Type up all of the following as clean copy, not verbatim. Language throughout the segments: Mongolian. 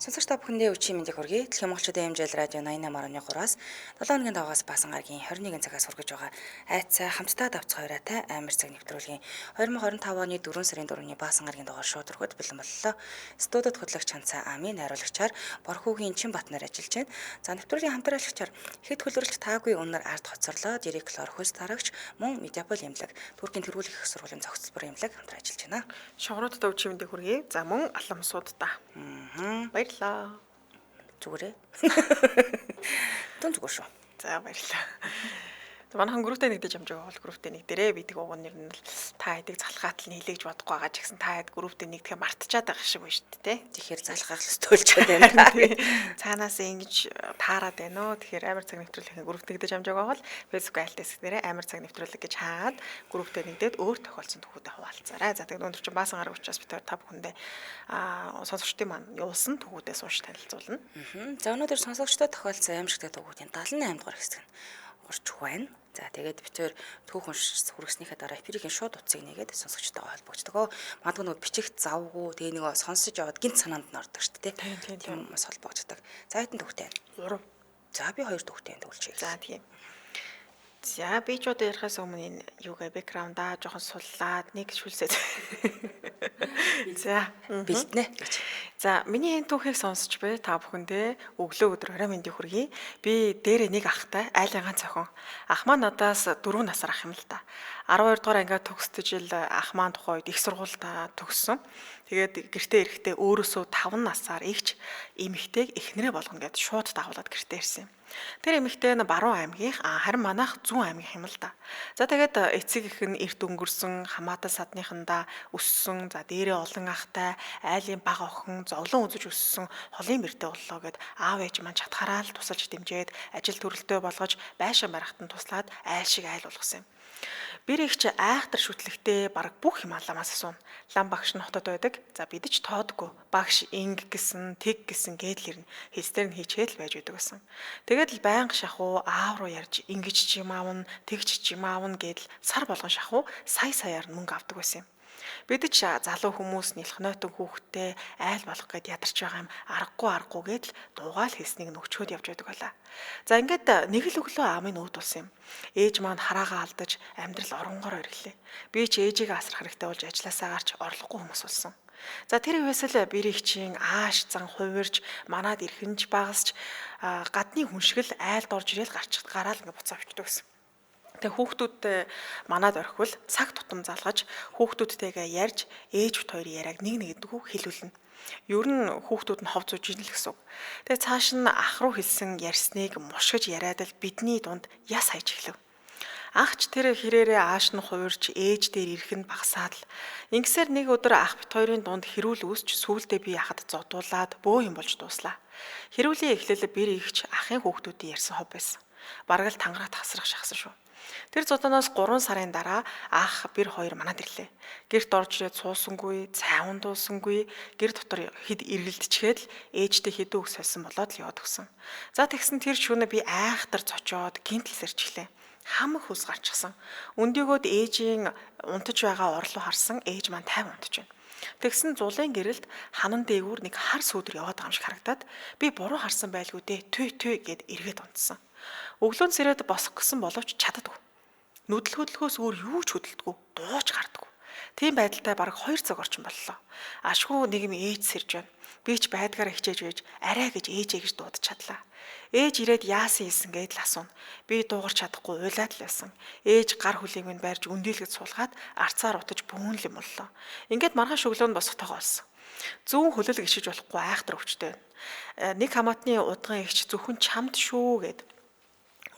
Сонсогч та бүхэндээ өчийн мэндийг хүргэе. Дэлхийн монголчуудын хэмжээл радио 88.3-аас 7 хоногийн даваагаас баасан гарагийн 21 цагаас хүргэж байгаа айцаа хамтдаа давцах хоёраатай амар цаг нэвтрүүлгийн 2025 оны 4 сарын 4-ний баасан гарагийн дугаар шууд өргөд бэлэн боллоо. Студид хөтлөгч Ханцаа Амийн найруулагчаар Борхүүгийн Чин Батнаар ажиллаж байна. За нэвтрүүлгийн хамтрагчаар хэд хөлөрлөлт таагүй үнээр ард хоцорлоо директлор хөлс тарагч мөн Медиапол имлэг Туркийн тэргүүлэх их сургуулийн зохицлбор имлэг хамтран ажиллаж байна. Шонгоруудад өвчин мэндийг хүргэе. За мөн аламсуудаа. Баярлалаа. Зүгээрээ. Тун зүгээр шүү. За баярлалаа. Манайхан групптэй нэгдэж амжаагүй бол групптэй нэгдэрээ. Би тэг уг нь ер нь л та хэдийг залхаатал нь хилээж бодохгүй байгаа ч гэсэн та хэд групптэй нэгдэхээ мартчихад байгаа шиг байна шүү дээ, тэ. Тэгэхээр залхаах ёстой болчиход байна. Цаанаас ингэж таарад байна уу? Тэгэхээр амар цаг нэвтрүүлгийн группт нэгдэж амжаагүй бол Facebook айлт хэсгээрээ амар цаг нэвтрүүлэг гэж хаагаад групптэй нэгдээд өөр тохиолдсон түүхүүдэд хуваалцаарай. За тэгээд өнөөдөр чинь баасан гараг учраас бид та бүхэндээ сонсогчдын маань явуулсан түүхүүдээ сууш танилцуулна. За өнөөдөр сонсогчдод тохиолдсон аимшигтай түүхүүдийн 78 дугаар хэсэг нь орж байна. За тэгээд бид хоёр түүх уншиж хүргэснийхээ дараа эпирийн шууд утсыг нэгээд сонсогчтойгоо холбогддог. Магадгүй нөгөө бичих завгүй тэгээ нөгөө сонсож яваад гинт санаанд нь ордог шүү дээ. Тийм хүмүүс холбогддог. За хэдэн түүхтэй? 3. За би 2 түүхтэй төгөлж. За тийм. За би ч одоо ярихаас өмнө энэ юугаа бэкграундаа жоохон суллаад нэг шүлсээд. За бэлднэ гэж. За миний энэ түүхийг сонсч буй та бүхэндээ өглөө өдөр орой мэндийг хүргэе. Би дээрээ нэг ахтай айлын ганц охин. Ах маань надаас 4 насаар ах юм л да. 12 дугаар ангиа төгсдөж ил ах маань тухайн үед их сургуультай төгссөн. Тэгээд гэртээ ирэхдээ өөрөөсөө 5 насаар эгч эмэгтэйг эхнэрээ болгоно гэд шууд дагуулад гэртээ ирсэн юм. Тэр эмэгтэй нь Баруун аймгийнх, харин манайх Зүүн аймгийнх юм л да. За тэгээд эцэг эх нь эрт өнгөрсөн, хамаатан садныхандаа өссөн, за дээрээ олон ахтай, айлын бага охин, зовлон үзэж өссөн холын бэртэй боллоо гэд аав ээж маань чадхаараа л тусалж дэмжиэд, ажил төрөлтөө болгож, байшин барихад нь туслаад айл шиг айл болгосон юм. Бэр их чи айхтар шүтлэгтэй бараг бүх юм аламаас асууна. Лам багш нь хотод байдаг. За бид ч тоодгүй. Багш инг гэсэн, тэг гэсэн гээд л ирнэ. Хэлсээр нь хийчээд л байж байдаг гэсэн. Тэгээд л байнга шахуу аав руу ярьж ингэж ч юм аавна, тэгж ч юм аавна гээд л сар болгон шахуу сая саяар нь мөнгө авдаг байсан юм. Бид ч залуу хүмүүс нэлэх нойтон хүүхдтэй айл болох гээд ядарч байгаа юм аргагүй гээд л дуугаал хийснийг нөхчөөд явж байдаг байла. За ингээд нэг л өглөө аамын үүд болсон юм. Ээж маань хараагаа алдаж амьдрал оронгоор өрглөө. Би ч ээжигээ асрах хэрэгтэй болж ажилласаа гарч орлогогүй хүмүүс болсон. За тэр үеэс л бэрэгчийн ааш зан хувирж манад ирэхэнж багасч гадны хүн шиг л айлд орж ирээл гарч гараал ингээд буцаа авчдаг гэсэн. Тэгээ хүүхдүүдтэй манад орхивол цаг тутам залгаж хүүхдүүдтэйгээ ярьж ээж бит хоёрын яриаг нэг нэгдгүү хэлүүлнэ. Ер нь хүүхдүүд нь хов зүүж ийн л гэсэн үг. Тэгээ цааш нь ах руу хэлсэн ярьсныг мушгиж яриад л бидний дунд яс хайж эхлэв. Анх ч тэр хэрээрээ ааш нь хувирч ээж дээр ирэх нь багасаад л ингэсээр нэг өдөр ах бит хоёрын дунд хэрүүл үүсч сүүлдээ би яхад зодуулаад бөө юм болж дууслаа. Хэрүүлийн эхлэл бэр ихч ахын хүүхдүүдийн ярьсан хов байсан. Бараг л тангараа тасрах шахсан шүү. Тэр зодоноос 3 сарын дараа ах бэр хоёр манад ирлээ. Гэрт орж ирээд суусангүй, цайван дуулсангүй, гэр дотор хэд эргэлдчихээд л ээжтэй хэдэн үг сольсон болоод л яваад өгсөн. За тэгсэн тэр шөнө би айхтар цочоод гинтл сэрчихлээ. Хамаг хөлс гарчихсан. Өндөгөөд ээжийн унтаж байгаа орлоо харсан ээж маань 50 унтаж байна. Тэгсэн зулын гэрэлд ханан дээгүүр нэг хар сүүдэр яваад байгаа юм шиг харагдаад би буруу харсан байлгүй дээ. Түй түй гэд эргээд унтсан. Өглөөнд сэрээд босох гэсэн боловч чаддаггүй. Нүдэл хөдлөхөөс өөр юу ч хөдөлдөггүй, дууч гардаггүй. Тийм байдалтай бараг 2 цаг орчим боллоо. Ашгүй нэг юм ээж сэрж байна. Би ч байдгаараа хичээж байж арай гэж ээжээ гэж дуудаж чадлаа. Ээж ирээд яасан ийсэн гээд л асууна. Би дуугарч чадахгүй уйлаад л байсан. Ээж гар хүлийг минь барьж өндийлгэд суулгаад арцаар утаж бөөн л юм боллоо. Ингээд маргааш өглөө нь босготойгоо болсон. Зүүн хөлөл гიშиж болохгүй айхтар өвчтэй байна. Нэг хамаатны удган эгч зөвхөн чамд шүү гэд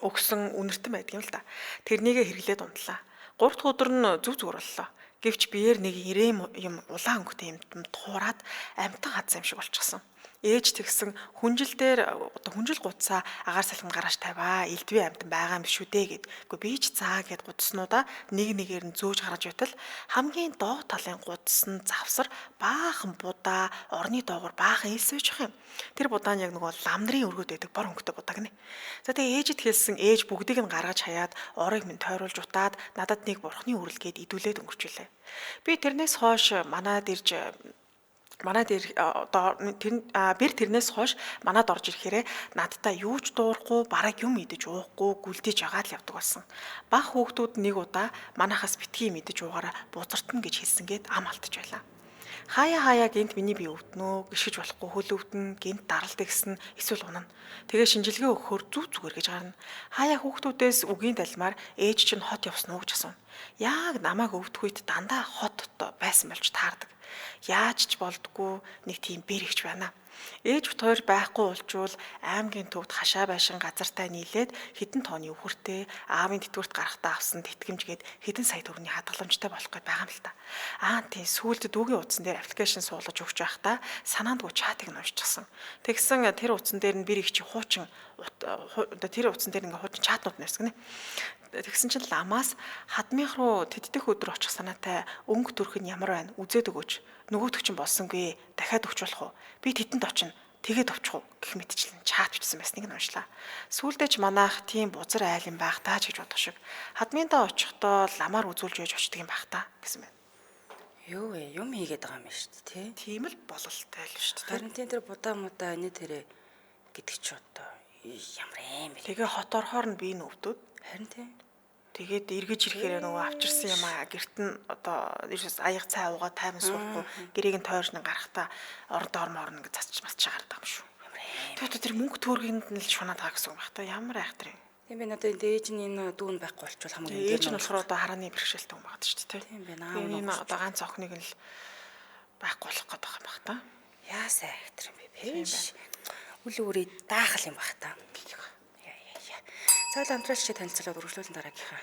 өгсөн үнэртэн байдаг юм л да. Тэрнийгээ хэрэглээд унтлаа. 3 дахь өдөр нь зүв зүгээр боллоо. Гэвч биеэр нэг ирэм юм улаан өнгөтэй юм туураад амтан хадсан юм шиг болчихсон. Ээж тэгсэн хүнжил дээр одоо хүнжил гутсаа агаар салхинд гарааш тавиа элдвийн амтан байгаа юм биш үү дээ гэд. Үгүй би ч заа гэд гутснуудаа нэг нэгээр нь зөөж гаргаж байтал хамгийн доод талын гутс нь завсар баахан будаа орны доогоор баахан элс байж юм. Тэр будаа нь яг нөгөө лам нарын өргөд байдаг бор өнгөтэй будаа гинэ. За тэгээ ээжэд хэлсэн ээж бүгдийг нь гаргаж хаяад орыг минь тойруулж утаад надад нэг бурхны үрэлгээд идүүлээд өнгөрчүүлээ. Би тэрнээс хойш манад ирж Манай дээр одоо тэр бэр тэрнээс хойш манад орж ирэхээрээ надтай юу ч дуурахгүй, бараг юм идэж уухгүй, гүлдэж байгаа л явдаг болсон. Бага хүүхдүүд нэг удаа манахаас битгий юм идэж уугаараа бузартна гэж хэлсэнгээд ам алтж байлаа. Хаяа хаяа гинт миний бие өвднөө, гიშгэж болохгүй хөл өвдөн, гинт даралт ихсэн, эсвэл унана. Тэгээ шинжилгээ өгөхөөр зүв зүгээр гэж гарна. Хаяа хүүхдүүдээс үгийн далмаар ээж чинь хот явсан уу гэж асууна. Яг намайг өвдөх үед дандаа хот байсан болж таардаг. Яаж ч болдгоо нэг тийм бэр ихч байна. Ээж бут хоёр байхгүй улжуул аймгийн төвд хашаа байшин газартай нийлээд хэдэн тооны өвхөртэй аавын тэтгэврт гарахдаа авсан тэтгэмжгээд хэдэн сая төгрөгийн хадгаламжтай болох гээд байгаа юм л та. Аа тийм сүүлд дүүгийн утсан дээр аппликейшн суулгаж өгч байхдаа санаандгүй чатыг нь уншчихсан. Тэгсэн тэр утсан дээр нь бэр их чи хуучин тэр утсан дээр ингээ хуучин чатнууд нэрсэн гинэ. Тэгсэн чинь ламаас хадмынх руу тэддэх өдөр очих санаатай өнгө төрх нь ямар байна үзээд өгөөч. Нөгөөх чинь болсонгүй дахиад өгч болох уу? Би тэдэнд очино. Тэгээд өвчих уу гэх мэтчлэн чат бичсэн байсныг нь уншлаа. Сүүлдээ ч манайх тийм бузар айл юм байх таа ч гэж бодох шиг. Хадминдаа очихдоо ламаар үзүүлж байж очдөг юм байх та гэсэн байна. Юу вэ? Юм хийгээд байгаа юм шүү дээ, тий? Тийм л бололтой л шүү дээ. Харин тийм тэр будаа мудаа энэ тэрэ гэдэг чи одоо ямар юм бэ? Тэгээ хот орохоор нь би нүвдүүд. Харин тийм. Тэгээд эргэж ирэхээр нөгөө авчирсан юм аа гэрт нь одоо ерөөс аяга цай уугаа тайван суухгүй гэрээг нь тойрч нэг гарахтаа орон доор морно гэж цацч мацч гардаг юм шүү. Тэгээд тэр мөнгө төргөнд нь л шунаад байгаа гэсэн юм баг та ямар айхтар юм. Тийм бэ, надад ээж нь энэ дүүн байхгүй болчвол хамгийн ээж нь болохоор одоо харааны бэрхшээлтэй хүн багт шүү дээ. Тийм байна. Энэ одоо ганц охиныг нь л байхгүй болох гээд байгаа юм баг та. Яасай айхтар юм бэ? Пэш. Үл үрээ даахал юм баг та. За л амтралчид танилцуулаад үргэлжлүүлэн дараагийнхаа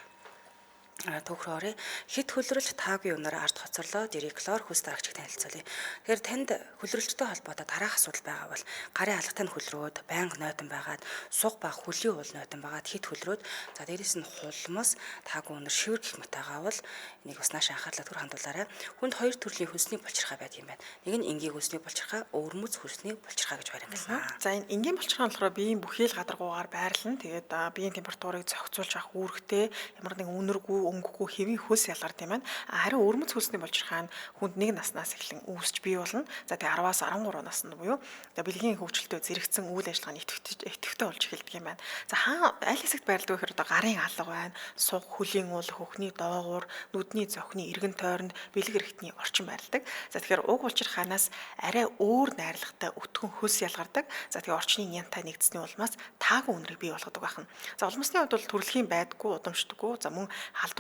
түүх рүү оръё. Хит хөлрөлт таагүй өнөр ард хоцорлоо директлоор хөлс дарагчийг танилцуулъя. Тэгэхээр танд хөлрөлттэй холбоотой дараах асуудал байгаа бол гарын алгатай нь хөлрөөд, байнга нойтон байгаад, суг ба хөлийн уул нойтон байгаад хит хөлрөөд, за дээрээс нь хулмас таагүй өнөр шивэр гэх мэт байгаа бол энийг бас нааш анхаарлаа төр хандуулаарай. Хүнд хоёр төрлийн хөлсний булчирхай байдаг юм байна. Нэг нь энгийн хөлсний булчирхай, өвөрмөц хөлсний булчирхай гэж хоёр ангилсан. За энэ энгийн булчирхай нь болохоор биеийн бүхий л гадаргуугаар байрлана. Тэгээд биеийн температурыг зохицуулж авах үүрэгтэй, ямар нэгэн үнэргүй, өнгөгүй хэвийн хөлс ялгард юм байна. Харин өвөрмөц хөлсний булчирхай нь хүнд 1 наснаас эхлэн үүсч бий болно. За тэгээ 10-аас 13 наснд буюу одоо бэлгийн хөгжилтөө зэрэгцэн үйл ажиллагааны идэвхтэй болж эхэлдэг юм байна. За хаа аль хэсэгт байрладаг вэ гэхээр одоо гарын алга байна, суг, хөлийн уул, хөхний доогуур, нүдний зохины эргэн тойронд, бэлэг эрхтний орчин байрладаг. За тэгэхээр уг булчирхаанаас арай өөр найрлагатай өтгөн хөлс ялгардаг. За тэгээ орчны нянтай нэгдсэний улмаас таагүй үнэрийг бий болгодог байна. За улмсны хувьд бол төрөлхийн байдгүй, удамшдаггүй, за мөн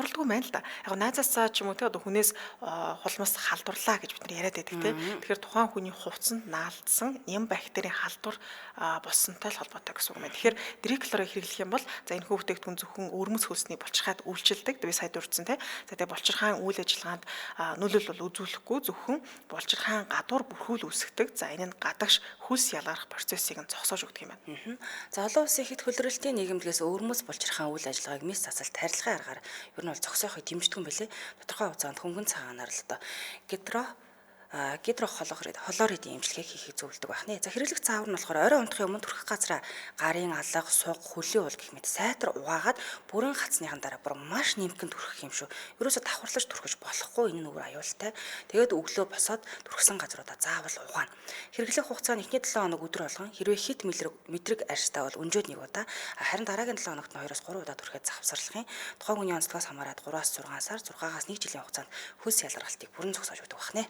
халдварладгүй байна л да. Яг найзаасаа ч юм уу те одоо хүнээс хулмас халдварлаа гэж бид нар яриад байдаг те. Тэгэхээр тухайн хүний хувцсанд наалдсан ням бактерийн халдвар болсонтой л холбоотой гэсэн үг юм байна. Тэгэхээр дриклорыг хэрэглэх юм бол за энэ бүтээгдэхүүн зөвхөн өвөрмөц хөлсний булчирхайд үйлчилдэг. Би сая дурдсан те. За тэгээ булчирхайн үйл ажиллагаанд нөлөөлөл бол үзүүлэхгүй, зөвхөн булчирхайн гадуур бүрхүүл үүсгдэг. За энэ нь гадагш хөлс ялгарх процессыг нь зогсоож өгдөг юм байна. За олон улсын хэд хөлрөлтийн нийгэмлэгээс өвөрмөц булчирхайн үйл ажиллагааг мэс цацалт тарилгын аргаар ер нь бол зогсоохыг дэмждэг юм билээ. Тодорхой хугацаанд хөнгөн цагаанаар л одоо гидрохлоридын эмчилгээг хийхийг зөвлөдөг байх нэ. За хэрэглэх заавар нь болохоор орой унтахын өмнө түрхэх газраа гарын алга, суг, хөлийн уул гэх мэт сайтар угаагаад бүрэн хатсныхан дараа бүр маш нэмхэн түрхэх юм шүү. Ерөөсө давхарлаж түрхэж болохгүй, энэ нь өөр аюултай. Тэгээд өглөө босоод түрхсэн газруудаа заавал угаана. Хэрэглэх хугацаа нь эхний 7 хоног өдөр болгон, хэрвээ хит мэдрэг арьстай бол өнжөөд нэг удаа, харин дараагийн 7 хоногт нь 2-3 удаа түрхэд завсарлах юм. Тухайн хүний онцлогоос хамаарат 3-6 сар, 6-аас 1 жилийн хугацаанд хөлс ялгаргалтыг бүрэн зогсоож өгдөг байх нэ.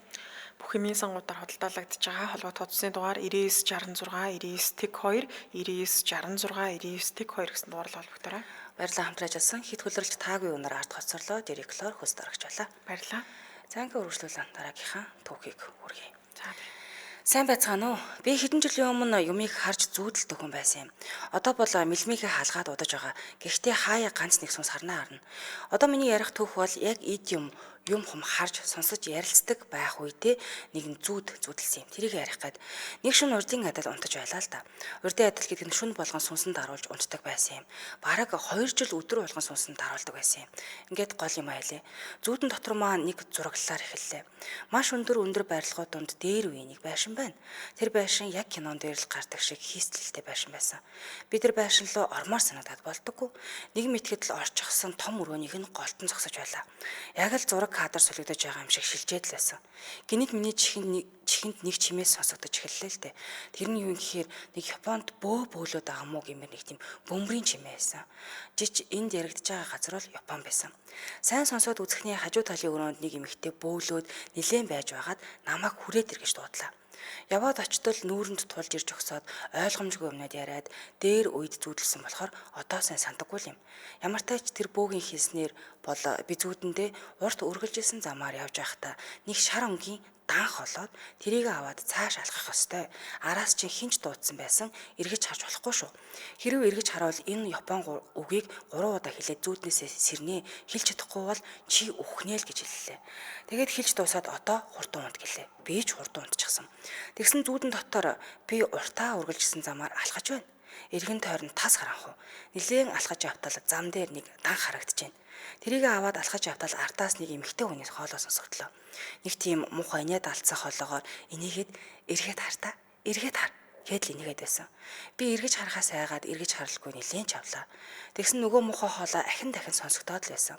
Бүх юмын сангуудаар худалдаалагдж байгаа холбоот утасны дугаар 99 66 99 тэг 2 99 66 99 тэг 2 гэсэн дугаарлал холбогдорой. Баярлалаа хамтран ажилласан хит хөлрөлт таагүй өнөр ард хоцорлоо директлоор хөлс дарагч байлаа. Баярлалаа. За ингээ үргэлжлүүлэн дараагийнхаа түүхийг хүргэе. За Сайн байцгаана уу? Би хэдэн жилийн өмнө юмыг харж зүүдэлдэг хүн байсан юм. Одоо бол мэлмийнхээ хаалгаад удаж байгаа. Гэхдээ хаяа ганц нэг сүнс харнаа харна. Одоо миний ярих түүх бол яг эд юм юм хум харж сонсож ярилцдаг байх үедээ нэгэн зүүдэлсэн юм. Тэрийг ярих гээд нэг шөнө урдын адил унтаж байлаа л да. Урдын адил гэдэг нь шөнө болгон сүнсэн даруулж унтдаг байсан юм. Бараг 2 жил өдөр болгон сүнсэн даруулдаг байсан юм. Ингээд гол юм айлээ. Зүүдэн дотор маань нэг зураглалаар эхэллээ. Маш өндөр барилгууд дунд дээр үе нэг байшин байна. Тэр байшин яг кинон дээр л гардаг шиг хийсэлтэй байшин байсан. Би тэр байшин руу ормоор санагдаад болдоггүй. Нэг мэтгэд л орчихсон том өрөөнийг нь голтон зогсож байлаа. Яг л зураг зураг кадр солигдож байгаа юм шиг шилжээд л байсан. Гинэт миний чихэнд нэг чимээс сонсогдож эхэллээ л дээ. Тэр нь юу юм гэхээр нэг Японд бөө бөөлөд байгаа мó гэмээр нэг тийм бөмбөрийн чимээ байсан. Жич энд яригдж байгаа газар бол Япон байсан. Сайн сонсоод үзэхний хажуу талын өрөөнд нэг эмэгтэй бөөлөөд нилээн байж байгаад намайг хүрээд ир гэж дуудлаа. Яваад очтол нүүрэнд тулж ирж өгсөөд ойлгомжгүй юмнууд яриад дээр үед зүүдэлсэн болохоор одоо сайн сандаггүй юм. Ямар ч тач тэр бөөгийн хэлснээр бол би зүүдэндээ урт үргэлжилсэн замаар явж байхдаа нэг шар өнгийн дан холоод тэрийг аваад цааш алхах ёстой. Араас чинь хинч дуудсан байсан эргэж харж болохгүй шүү. Хэрвээ эргэж харуул энэ Япон үгийг 3 удаа хэлээд зүүднээсээ сэрнэ. Хэлж чадахгүй бол чи үхнэ л гэж хэллээ. Тэгээд хэлж дуусаад одоо хурдан унт гэлээ. Би ч хурдан унтчихсан. Тэгсэн зүүдэн дотор би уртаа үргэлжилсэн замаар алхаж байна. Эргэн тойрон тас харанхуй. Нилээн алхаж явтал зам дээр нэг дан харагдаж байна. Тэрийг аваад алхаж явтал ардаас нэг эмэгтэй хүний хоолой сонсогдлоо. Нэг тийм муухай инээд алдсан хоолоогоор энийгээд эргээд хар та, эргээд хар гээд л энийгээд байсан. Би эргэж харахаас айгаад эргэж харалгүй нилээн чавлаа. Тэгсэн нөгөө муухай хоолой ахин дахин сонсогдоод л байсан.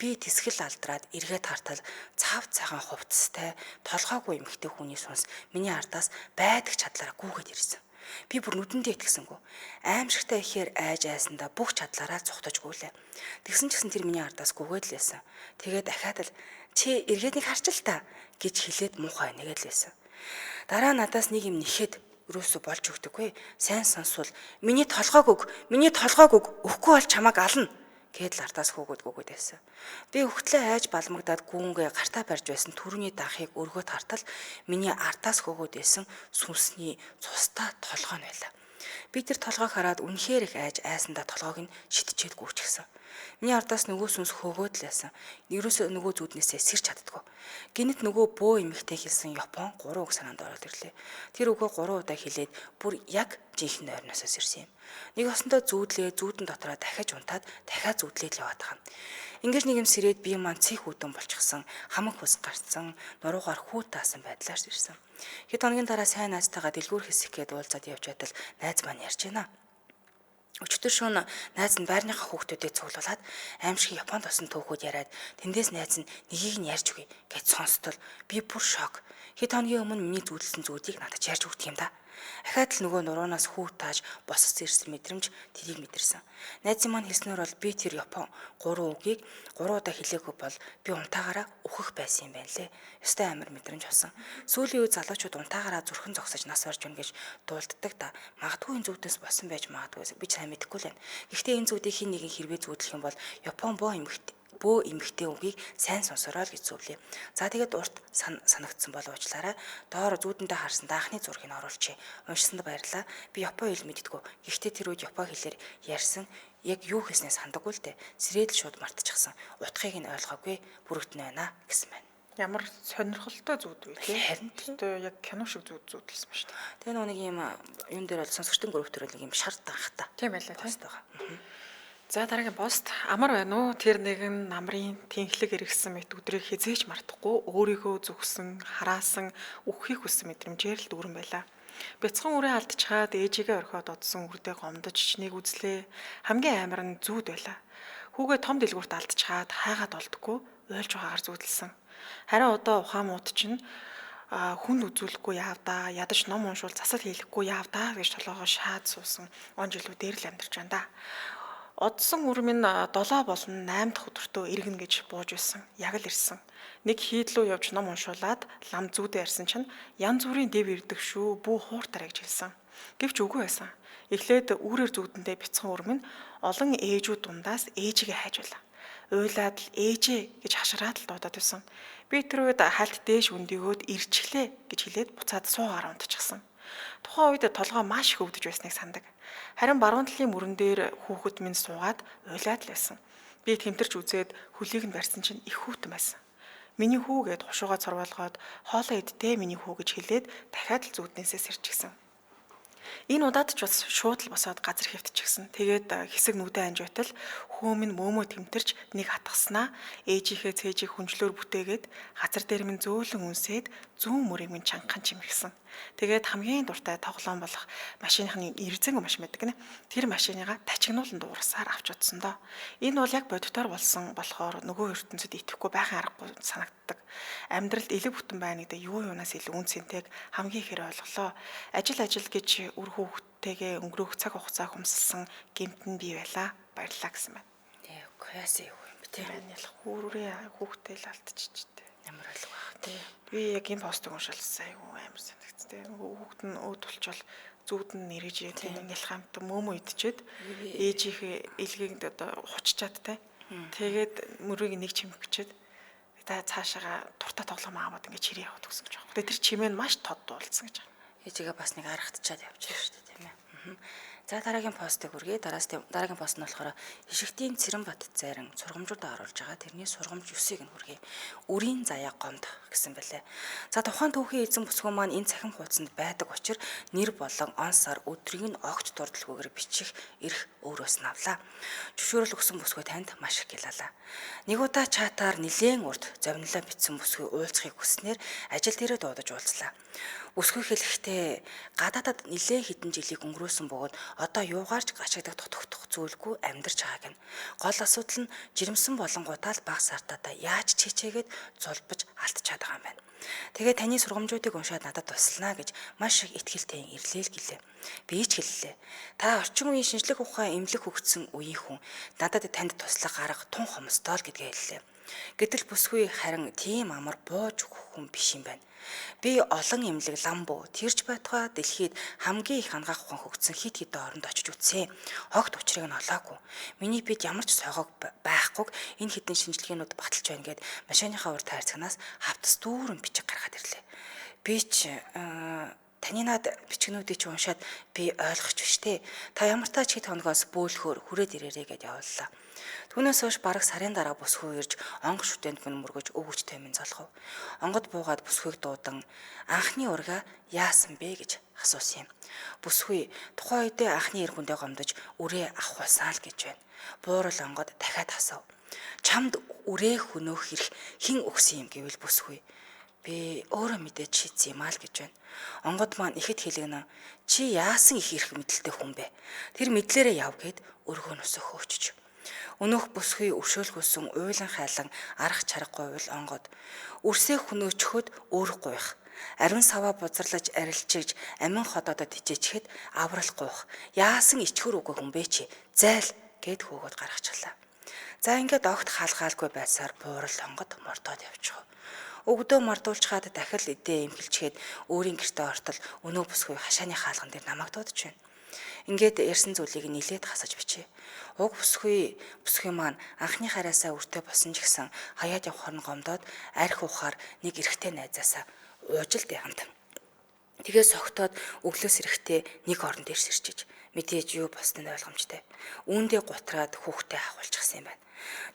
Би тэсгэл алдраад эргээд хартал цав цагаан хувцастай толгойгүй эмэгтэй хүний сүнс миний ардаас байдаг чадлаараа гүгээд ирсэн. Би бүр нүдэндээ итгэсэнгүй. Аимшигтай ихээр айж айсандаа бүх чадлаараа цухтаж гүйлээ. Тэгсэн ч гэсэн тэр миний ардаас гүгээд л байсан. Тэгээд дахиад л чи эргээд нэг харч л та гэж хэлээд муухай нэгээд л байсан. Дараа надаас нэг юм нэхэд өрөөсөө болж өгдөггүй. Сайн сонсвол миний толгойг өг, миний толгойг өг, өгөхгүй бол чамайг ална гээд л ардаас хөөгөөд гүгээд байсан. Би өгтлээ айж балмагдаад гүүнгээ гартаа барьж байсан түрүүний данхыг өргөөд хартал миний ардаас хөөгөөд байсан сүнсний цустай толгой нь байлаа. Би тэр толгойг хараад үнэхээр их айж айсандаа толгойг нь шидчээд гүйчихсэн. Миний ардаас нөгөө сүнс хөөгөөд л байсан. Ерөөсөө нөгөө зүуднээсээ сэрч чаддгүй. Гинэт нөгөө бөө эмэгтэй хэлсэн Япон 3 үг санаанд ороод ирлээ. Тэр үгээ 3 удаа хэлээд бүр яг жинхэнэ ойрноосоо сэрсэн юм. Нэг осондоо зүүдлээ, зүүдэн дотроо дахиж унтаад дахиад зүүдлээд л яваад байгаа юм. Ингэж нэг юм сэрээд би маань цэх үдэн болчихсон, хамаг хус гарцсан, нуруугаар хүү таасан байдлаар ирсэн. Хэд хоногийн дараа сайн найзтайгаа дэлгүүр хэсэх гээд уулзаад явж байтал найз маань ярьж байна. Өчигдөр шөнө найз нь байрныхаа хүүхдүүдэд цуглуулад аимшиг Японд болсон түүхүүд яриад тэндээс найз нь нэгийг нь ярьж өгье гэж сонстол би бүр шок. Хэд хоногийн өмнө миний зүүдэлсэн зүудийг надад ярьж өгдөг юм да. Ахаад л нөгөө нуруунаас хүү тааж босоц ирсэн мэдрэмж тэрийг мэдэрсэн. Найзын маань хэлснээр бол би тэр Япон 3 үгийг 3 удаа хэлээгүй бол би унтаагаараа өөхөх байсан юм байна лээ. Ёстой амар мэдрэмж авсан. Сүүлийн үед залуучууд унтаагаараа зүрхэн зогсож нас барж байна гэж дуулддаг да. Магадгүй энэ зүудээс болсон байж магадгүй. Би ч сайн мэдэхгүй л байна. Гэхдээ энэ зүудийг хин нэгэн хэрвээ зүүдлэх юм бол Япон бөө эмэгтэй үгийг сайн сонсороо л гэж зөвлөе. За тэгээд урт санагдсан бол уучлаарай. Доор зүүдэндээ харсан даахны зургийг оруулчихъя. Уншсанд баярлалаа. Би Япон хэл мэддэггүй. Гэхдээ тэр үед Япон хэлээр ярьсан яг юу хийснээ сандаггүй л дээ. Сэрээд л шууд мартчихсан. Утгыг нь ойлгоогүй. Бүрэгдэн байна гэсэн байна. Ямар сонирхолтой зүуд вэ тий? Харин тийм яг кино шиг зүуд зүүдлсэн ба шүү дээ. Тэгээ нөгөө нэг юм юун дээр бол сонсогчдын групп дээр бол нэг юм шар данхтай. Тийм байлаа тий. Пост байгаа. За дараагийн пост амар байна уу? Тэр нэгэн намрын тэнхлэг эргэсэн мэт өдрийг хизээж мартахгүй өөрийгөө зүгсэн, хараасан, үххийг хүссэн мэдрэмжээр л дүүрэн байлаа. Бяцхан үрээ алдчихаад ээжигээ орхиод одсон үрдээ гомдож нэг үзлээ. Хамгийн амар нь зүүд байлаа. Хүүгээ том дэлгүүрт алдчихаад хайгаад олдохгүй уйлж байгаагаар зүүдэлсэн. Харин одоо ухаан мууд чинь хүнд үзүүлэхгүй яав да, ядаж ном уншвал засал хийлэхгүй яав да гэж толгоогоо шаад суусан он жилүүдээр л амьдарч байна да. Одсон үр минь 7 болон 8 дахь өдөртөө иргэнэ гэж бууж байсан. Яг л ирсэн. Нэг хийд лүү явж ном уншуулад лам зүүдээ ярьсан чинь янз бүрийн дэв ирдэг шүү, бүү хууртараа гэж хэлсэн. Гэвч үгүй байсан. Эхлээд үүрээр зүүдэндээ бяцхан үр минь олон ээжүүд дундаас ээжигээ хайж байлаа. Уйлаад л ээжээ гэж хашгираад л дуудаад байсан. Би тэр үед хальт дээш өндөгөөд ирчихлээ гэж хэлээд буцаад суугаар унтчихсан. Тухайн үед толгой маш их өвдөж байсныг сандаг. Харин баруун талын мөрөн дээр хүүхэд минь суугаад уйлаад л байсан. Би тэмтэрч үзээд хөлийг нь барьсан чинь их хүүтэн байсан. Миний хүү гэд хушуугаа цорвоолгоод хоолоо идтээ миний хүү гэж хэлээд дахиад л зүүднээсээ сэрчихсэн. Энэ удаад ч бас шууд л босоод газар хэвтчихсэн. Тэгээд хэсэг нүдэ анж байтал хүү минь мөөмөө тэмтэрч нэг хатгаснаа ээжийнхээ цээжийг хүнжлөөр бүтээгээд газар дээр минь зөөлөн үнсээд зүүн мөрийг минь чангахан чимэгсэн. Тэгээд хамгийн дуртай тоглоом болох машиныхны эрзэн маш мэддэг нэ. Тэр машиныгаа тачигнуулан дуугарсаар авч утсан доо. Энэ бол яг бодитоор болсон болохоор нөгөө ертөнцид итгэхгүй байхын аргагүй санагддаг. Амьдралд элэг бүтэн байна гэдэг юу юунаас илүү үн цэнтэйг хамгийн ихээр ойлголоо. Ажил ажил гэж үр хүүхдтэйгээ өнгөрөөх цаг хугацаа хүмсэлсэн гэмтэн бий байлаа. Баярлалаа гэсэн байна. Тэг, яасан юу юм бэ те? Ялах хүүрээ хүүхдээ л алдчихжээ. Ямар алга байх те. Би яг энэ постыг уншаалсан айгу амар санагдсан те. Нөгөө хүүхд нь өөд болчвол зүуд нь нэрэж ирээ те. Нялх амт мөөмөө идчихэд ээжийнхээ элгийг одоо хуччаад те. Тэгээд мөрийг нэг чимхчихэд та цаашаага дуртай тоглоом аваад ингээд чирээ яваад өгсөн гэж байна. Тэгээд тэр чимээ нь маш тод дуулсан гэж байна. Ээжигээ бас нэг аргатчаад явж байгаа шүү дээ тийм ээ. За дараагийн постыг хүргэе. Дараагийн пост нь болохоор Ишигтийн Цэрэнбат зайран сургамжуудаа оруулж байгаа. Тэрний сургамж 9-ийг нь хүргэе. Үрийн заяа гомд гэсэн бэлээ. За тухайн түүхийн эзэн бүсгүй маань энэ цахим хуудсанд байдаг учир нэр болон он сар өдрийг нь огт дурдалгүйгээр бичих эрх өөрөөс нь авлаа. Зөвшөөрөл өгсөн бүсгүй танд маш их гялалаа. Нэг удаа чатаар нилээн урт зовнилоо бичсэн бүсгүй уулзахыг хүснээр ажил дээрээ дуудаж уулзлаа. Бүсгүй хэлэхдээ гадаадад нилээн хэдэн жилийг өнгөрөөсөн бөгөөд одоо юугаарч гашигдах дутагдах зүйлгүй амьдарч байгааг нь. Гол асуудал нь жирэмсэн болонгуудаа л баг сартаадаа яаж чичээгээд зулбаж алдчихад байгаа юм байна. Тэгээ таны сургамжуудыг уншаад надад туслана гэж маш их итгэлтэй ирлээ л гэлээ. Би ч хэллээ. Та орчин үеийн шинжлэх ухаан эмнэлэг хөгжсөн үеийн хүн. Надад танд туслах арга тун хомсдоо л гэдгээ хэллээ. Гэтэл бүсгүй харин тийм амар бууж өгөх хүн биш юм байна. Би олон эмнэлэг ламбу тэрч байтугай дэлхийд хамгийн их анагаах ухаан хөгжсөн хит хитэн оронд очиж үтсэн. Огт учрыг нь олоогүй. Миний бид ямар ч сойгоог байхгүйг энэ хитэн шинжилгээнүүд баталж байна гэд машиныхаа урд хайрцагнаас хавтас дүүрэн бичиг гаргаад ирлээ. Би ч таны над бичгнүүдийг чи уншаад би ойлгоч биш те. Та ямар тач хэд хоногоос бөөлөхөөр хүрээд ирээрэй гэд явууллаа. Түүнээс хойш бараг сарын дараа бүсгүй ирж онго шүтэнд мөн мөргөж өвгөжтэй минь золгов. Онгод буугаад бүсгүйг дуудан анхны ургаа яасан бэ гэж асуусан юм. Бүсгүй тухайн үедээ анхны эр хүндээ гомдож үрээ авахулсан л гэж байна. Буурал онгод дахиад асуув. Чамд үрээ хөнөөх эрх хэн өгсөн юм гэвэл бүсгүй би өөрөө мэдээж шийдсэн юм аа л гэж байна. Онгод маань ихэд хэлэгнэ. Чи яасан их эрх мэдэлтэй хүн бэ? Тэр мэдлээрээ яв гэд өргөө нусах хөөчж. Өнөөх бүсгүй өршөөлгөөсөн уйлан хайлан арга чаргагүй уйл онгод үрсээ хөнөөчхөд өөр гуйх. Ариун саваа бузарлаж арилчиж амин ходоодод хичээчхэд аврал гуйх. Яасан ичхүр үгүй хүн бэ чи? Зайл гэд хөөгөөд гаргачихлаа. За ингээд огт хаалгаалгүй байсаар буурал онгод мордоод явчихв. Өгдөө мордуулчхаад дахил эдээ эмхэлчгээд өөрийн гэртээ ортол өнөө бүсгүй хашааны хаалган дээр намайг дуудаж байна. Ингээд ярьсан зүйлийг нилээд хасаж бичээ. Уг бүсгүй маань анхны хараасаа үртэй босон ч гэсэн хаяад явхаар нь гомдоод арх уухаар нэг эрэгтэй найзаасаа уужилт хамт. Тэгээ согтоод өглөөс эрэхтэй нэг орон дээр сэрчиж мэдээж юу болсныг ойлгомжтой. Үүндээ гутраад хүүхдээ авахулчихсан юм байна.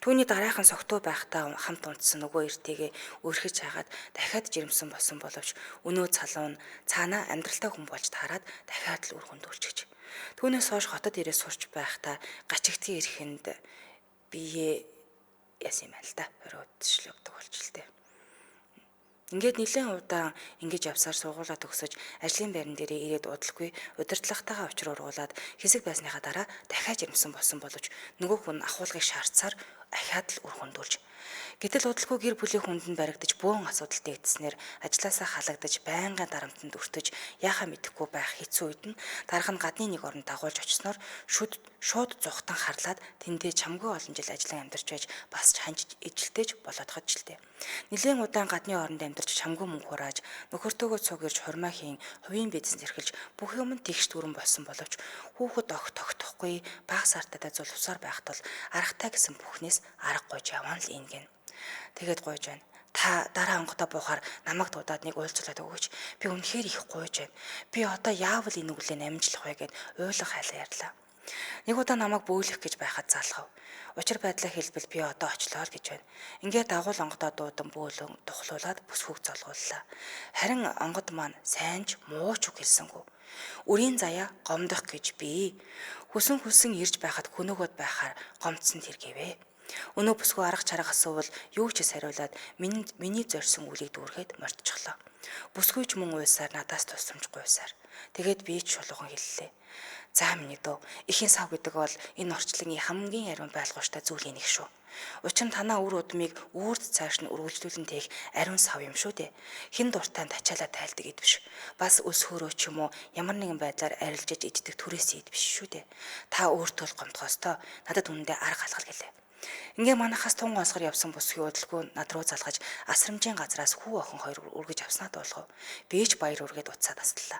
Түүний дараахан согтуу байхдаа хамт унтсан нөгөө эртэйгээ өрхөж хагаад дахиад жирэмсэн болсон боловч өнөө залуу нь цаанаа амьдралтай хүн болж таарад дахиад л үр хөндүүлчихэж. Түүнээс хойш хотод ирээ сурч байхдаа гачигдгийн эрхэнд бие яасан юм байна л да. Хориодчлогддог болчихлээ. Ингээд нэлээд удаан ингэж явсаар сургуулаа төгсөж ажлын байран дээрээ ирээд удалгүй удирдлагатайгаа учир ургуулад хэсэг байсныхаа дараа дахиад жирэмсэн болсон боловч нөгөө хүн ахуулгыг шаардсаар ахиад л үр хөндүүлж. Гэтэл удалгүй гэр бүлийн хүнд нь баригдаж бөөн асуудал дэгдснээр ажлаасаа халагдаж байнгын дарамтанд өртөж яхаа мэдэхгүй байх хэцүү үед нь дарга нь гадны нэг оронд дагуулж очсноор шууд зугтан харлаад тэндээ чамгүй олон жил ажиллан амьдарч байж бас ханж ижилтэйж болоодоход жилтэй. Нилээн удаан гадны оронд амьдарч чамгүй мөнгө хурааж нөхөртөөгөө цуг ирж хурмаа хийн хувийн бизнес эрхэлж бүх юм нь тэгш дүүрэн болсон боловч хүүхэд огт тогтохгүй бага сартайтай зулвсаар байх тул аргатай гэсэн бүхнээс арга гуйж яваа л энэ гин. Тэгээд гуйж байна. Та дараа онгодоо буухаар намайг дуудаад нэг уулзуулаад өгөөч. Би үнэхээр их гуйж байна. Би одоо яавал энэ үглээ амжилах вэ гэд уйлан хайлаа ярьлаа. Нэг удаа намайг бөөлөх гэж байхад залгав. Учир байдлаа хэлбэл би одоо очлоо л гэж байна. Ингээд дагуул онгодоо дуудан бөөлөн тухлуулад бүсгүйг золгууллаа. Харин онгод маань сайн ч муу ч үг хэлсэнгүй. Үрийн заяа гомдох гэж би хүсэн ирж байхад хөнөөгөөд байхаар гомдсон тэр гэвэ. Өнөө бүсгүй арга чарга асуувал юу ч хариулаад миний зорьсон үлийг дүүргээд мортчихлоо. Бүсгүй ч мөн уйсаар надаас тусламж гуйсаар. Тэгээд би ч шулуухан хэллээ. За миний дөө, эхийн сав гэдэг бол энэ орчлонгийн хамгийн ариун байлгууштай зүйлийн нэг шүү. Учир нь танаа үр удмыг үүрд цааш нь үргэлжлүүлэн тээх ариун сав юм шүү дээ. Хэн дуртай нь тачаалаа тайлдаг эд биш. Бас өс хөөрөө ч юм уу ямар нэгэн байдлаар арилжиж иддэг түрээсийн эд биш шүү дээ. Та өөртөө л гомдгоостой надад үнэндээ арга алгал гэлээ. Ингээ манахаас тун гонсгор явсан бүсгүй удалгүй над руу залгаж асрамжийн газраас хүү охин хоёр үргэж авснаа дуулгав. Би ч баяр үргээд утсаа таслаа.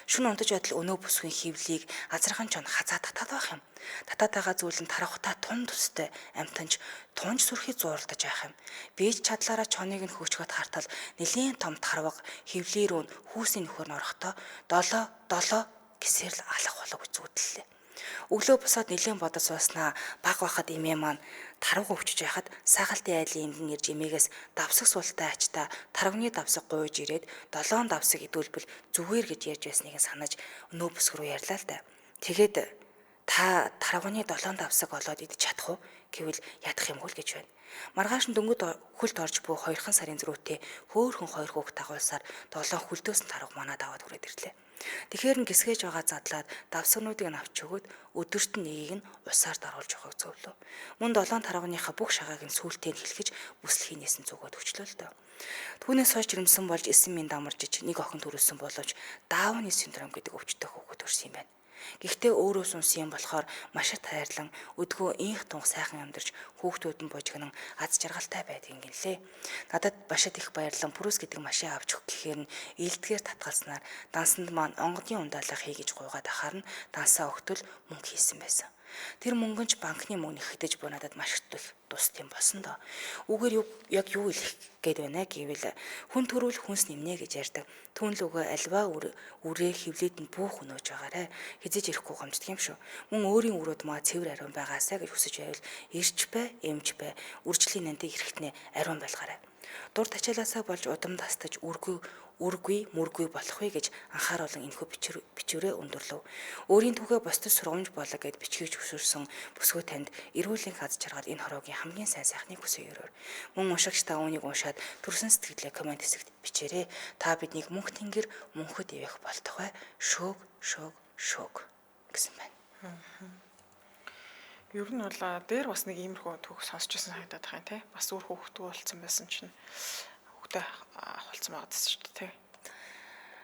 Шүн унтаж байтал өнөө бүсгийн хөвлийг азархан чон хазаа татаад байх юм. Татаад байгаа зүйл нь тарахтаа тун төстэй амтанч тунж сүрхий зууралдаж байх юм. Би ч чадлаараа чоныг нь хөөчгөөд хартал нэлийн том тарваг хөвлий рүү хүүсийн нөхөр нь орохдоо долоо долоо гэсээр л алах болог үзүүдлээ. Өглөө босоод нэлээд бодож сууснаа баг байхад эмээ маань тарваг өвчөж байхад саагалтын айлын эмгэн ирж эмээгээс давсаг суултай ачта тарвагны давсаг гуйж ирээд 7 давсаг идүүлбэл зүгээр гэж ярьж байсныг санаж өнөө бүсг рүү ярьлаа л да. Тэгээд та тарвагны 7 давсаг олоод идэж чадах уу гэвэл ядах юм хөл гэж байна. Маргааш нь дөнгөд хөлд орж буй 2 сарын зөрүүтэй хөөхөн 2 хүүхд дагуулсаар 7 хөлдөөс нь тарваг манад аваад хүрээд ирлээ. Тэгэхээр нь гисгэж байгаа задлаад давсгнуудыг нь авч өгөөд өдөрт нь нэгийг нь усаар даруулж явахыг зөвлөв. Мөн 7 тарвагныхаа бүх шагааг нь сүултээ нь хэлхэж бүслэхийн нээсэн зүгөөд өчлөө л дөө. Түүнээс хойш жирэмсэн болж 9 минь дамаржиж нэг охин төрүүлсэн боловч Дауны синдром гэдэг өвчтөй хүүхэд төрсөн юм байна. Гэхдээ өөрөө сүнсэн юм болохоор маш их тайрлан өдгөө инх тунх сайхан амьдарч хүүхдүүд нь божигнон аз жаргалтай байдгийг гинлээ. Надад башид их баярлан Пүрүс гэдэг машин авч өгөх гэхээр нь илдгээр татгалснаар дансанд маань онгодын ундаалга хий гэж гуйгаад ахаар нь дансаа өгтөл мөнгө хийсэн байсан. Тэр мөнгө нь ч банкны мөнгө нэхэгдэж буй надад маш их тус тийм болсон доо. Үгээр яг юу хэлэх гээд байна гэвэл хүн төрүүл хүнс нэмнэ гэж ярьдаг. Түүн лүгөө альва үрээ хөвлөд нь бүүх өнөөж байгаарэ. Хизээж ирэхгүй гомддог юм шүү. Мөн өөрийн үрүүд маа цэвэр ариун байгаасаа гэж хүсэж байвал ирч бай, эмч бай, үржлийн нандыг эрэхтнээ ариун байлгаарай. Дур тачаалаасаа болж удам дастаж үргүй мөргүй болох вэ гэж анхааруулан энэхүү бичвэрээ өндөрлөв. Өөрийн түүхээ бусдад сургамж болоо гэд бичгийг өсөрсөн бүсгүй танд эрүүлийн аз жаргал энэ хороогийн хамгийн сайн сайхныг хүсэе өрөөр. Мөн уншигч та үүнийг уншаад төрсэн сэтгэлээ коммент хэсэгт бичээрэй. Та биднийг мөнх тэнгэр мөнхөд ивэх болтугай. Шөөг шөөг шөөг гэсэн байна. Ер нь бол дээр бас нэг иймэрхүү түүх сонсч байсан санагдаад байгаа юм те. Бас үр хүүхдүү болсон байсан чинь хүүхдээ авах болсон байгаа гэсэн шүү дээ те.